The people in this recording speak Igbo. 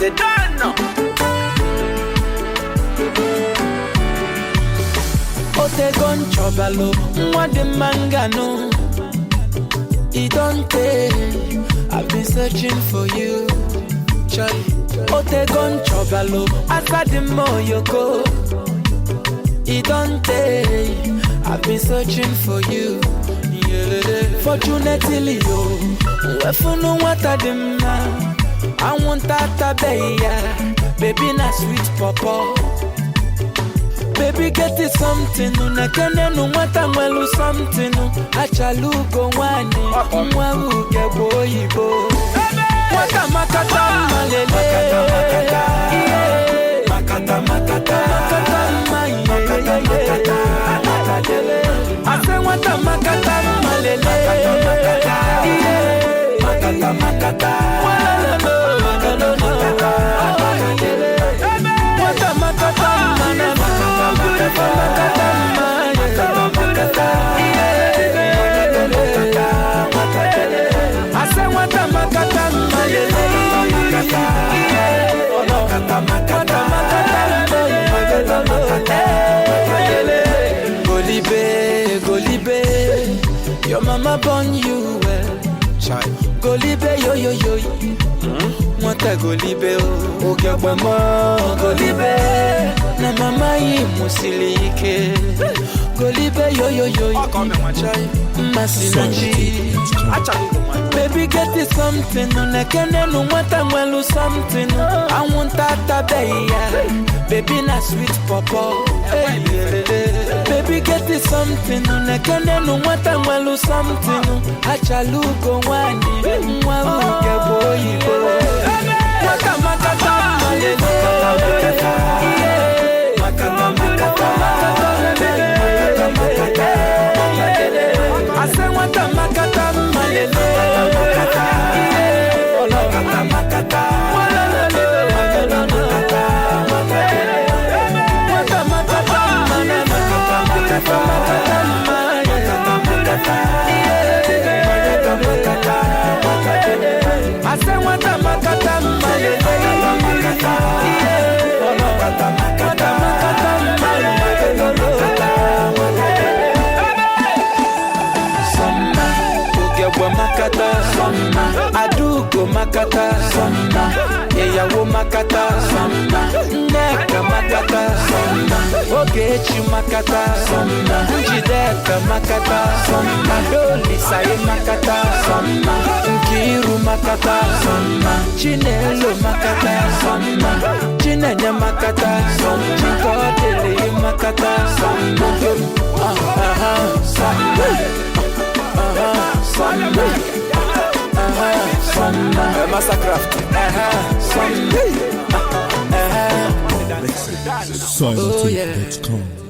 They don't know. Otego nchọbalụ nwa dị mma nganụ. E don tey I've been searching for you. Charlie. Otego nchọbalụ asa dị mma oyoko. E don tey I've been searching for you. Yeah. Fortunately yo, wefunu nwata dị mma. Anwụnta atabeghị ya, baby na sweet pawpaw. Baby get it something, nekenenu nwata nwelu something. Achala ugo nwanyị, nwa uge bụ oyibo. Nwata makata mma lele. Ihe. Makata makata. Makata mma ihe. Makata makata. Ase nwata makata mma lele. Makata. Ihe. Makata makata. Makata makata. Nwata makata mma na beautiful makata mma. Makata makata. Makata. Ase nwata makata mma lele. Makata. Makata makata. Makata makata. Golibe, golibe, your mama born you well. Child. Golibe yo yo yo, nwata golibe o, oge mo golibe, na mama yi musili ike. Golibe yo yo yo, mmasị na chi. Baby get it something, nekenenu nwata nwelu something. Anwụnta atabeghị ya, baby na sweet pawpaw. Hey. Baby get it something, nekenenu nwata nwelu something. Achala ugo nwanyị, nwa uge bụ oyibo. Nwata makata mma lele. Ihe. Makata makata. Makata makata. Ase nwata makata mma lele. Ihe. Makata makata. Nwata makata mma na beautiful makata mma. Makata makata. Ase nwata makata mma lele. Ihe. Makata Nwata makata. makata mma lele. Sọmma, ugegbe makata. Sọmma, Adaugo makata. Sọmma, ịyawo makata. Sọmma, Nneka makata. Sọmma, Ogechi makata. Sọmma, Njideka makata. Sọmma, Dolisaye makata. Sọmma, Nkiru makata. Sọmma, Chinelo makata. Sọmma, Chinenye makata. Sọmma, Chikaọdịlị makata. Sọmma, Sọmma. Sọmma. Sọmma. Mastercraft. Sọmma. SimonTape.com.